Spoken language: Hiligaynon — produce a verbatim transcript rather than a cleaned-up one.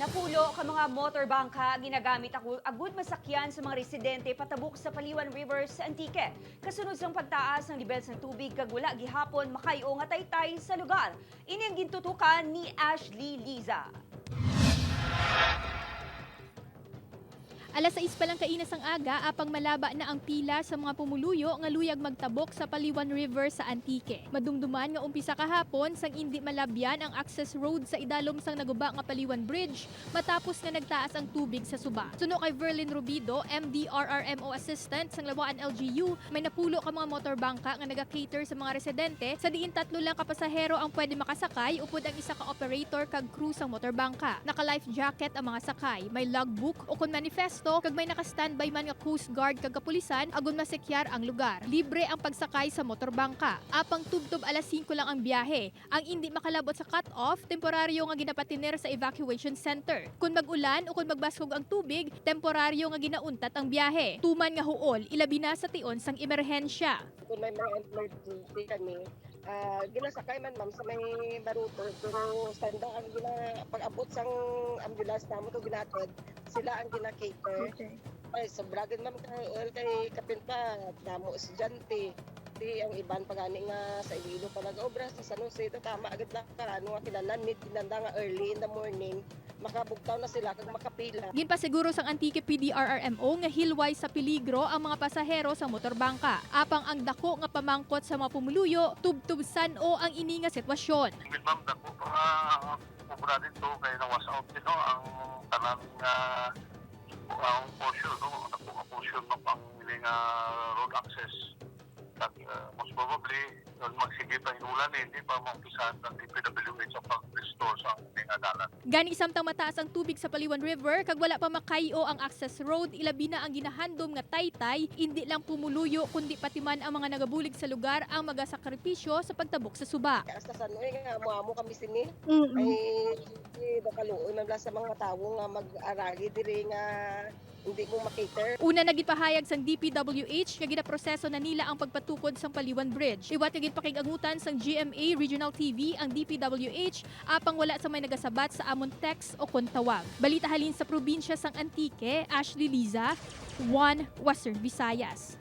Napulo ka mga motor bangka ginagamit ako agud masakyan sa mga residente patabok sa Paliwan River sa Antique. Kasunod sang pagtaas sang lebel sang tubig kag wala gihapon makay-o nga taytay sa lugar. Ini ang gintutukan ni Ashley Liza. Alas sais pa lang kaina sang aga, apang malaba na ang pila sa mga pumuluyo nga luyag magtabok sa Paliwan River sa Antique. Madumduman nga umpisa kahapon sang indi malabyan ang access road sa idalom sang naguba nga Paliwan Bridge matapos nga nagtaas ang tubig sa suba. Suno kay Verlin Rubido, M D R R M O Assistant sang Laua-an L G U, may napulo ka mga motor bangka nga naga-cater sa mga residente, sa diin tatlo lang ka pasahero ang pwede makasakay upod ang isa ka operator kag crew sang motor bangka. Naka-life jacket ang mga sakay, may logbook ukon manifesto, kag may naka-standby man nga Coast Guard kag kapulisan agud masikyar ang lugar. Libre ang pagsakay sa motor bangka. Apang tubtob alas singko lang ang biyahe. Ang indi makalabot sa cut-off, temporaryo nga ginapatener sa evacuation center. Kon mag-ulan o kon magbaskog ang tubig, temporaryo nga ginauntat ang biyahe. Tuman nga huol, ilabi na sa tion sang emerhensya. Kung may mga emergency kami, ah, ginasakay man, ma'am, sa may Baruto, pero sanda ang gina-, pag-abot sang ambulance namo to ginatod, sila ang gina-cater. Okay. Ay, sobra gid, ma'am, ka huol kay kapin pa, damo estudyante. Di ang iban pa gani nga sa Iloilo pa nag-obra, sa San Jose, ta-, tama agad lang ka, ano nga kinahanglan, need kinahanglan nga early in the morning, makabugtaw na sila kag makapila. Ginpasiguro sang Antique P D R R M O nga hilway sa peligro ang mga pasahero sa motor bangka. Apang ang dako nga pamangkot sa mga pumuluyo, tubtob san-o ang ini nga sitwasyon. Ma'am, dako pa nga obra dito kay na-wash out din, no, ang tanan nga, ang portion, no, dako nga portion, no, ang ini nga road access. Kag, uh, most probably, kung magsige pa ang ulan, eh, hindi pa maumpisahan ng D P W H ang pag-restore sa among mga dalan. Gani, samtang mataas ang tubig sa Paliwan River kag wala pa makay-o ang access road, ilabi na ang ginahandom nga taytay, indi lang pumuluyo, kundi pati man ang mga nagabulig sa lugar ang magasakripisyo sa pagtabok sa suba. Hasta sa ano, eh, nga amo-amo kami sini. Mm-mm. Ay, eh, baka luoy man bala sa mga tawo nga mag-aragi diri nga hindi mo ma-cater. Una na ginpahayag sang D P W H nga ginaproseso na nila ang pagpatukod sang Paliwan Bridge. Liwat nga ginpakig-angutan sang G M A Regional T V ang D P W H, apang wala sang may nagasabat sa amon text o kon tawag. Balita halin sa probinsya sang Antique, Ashley Liza, One Western Visayas.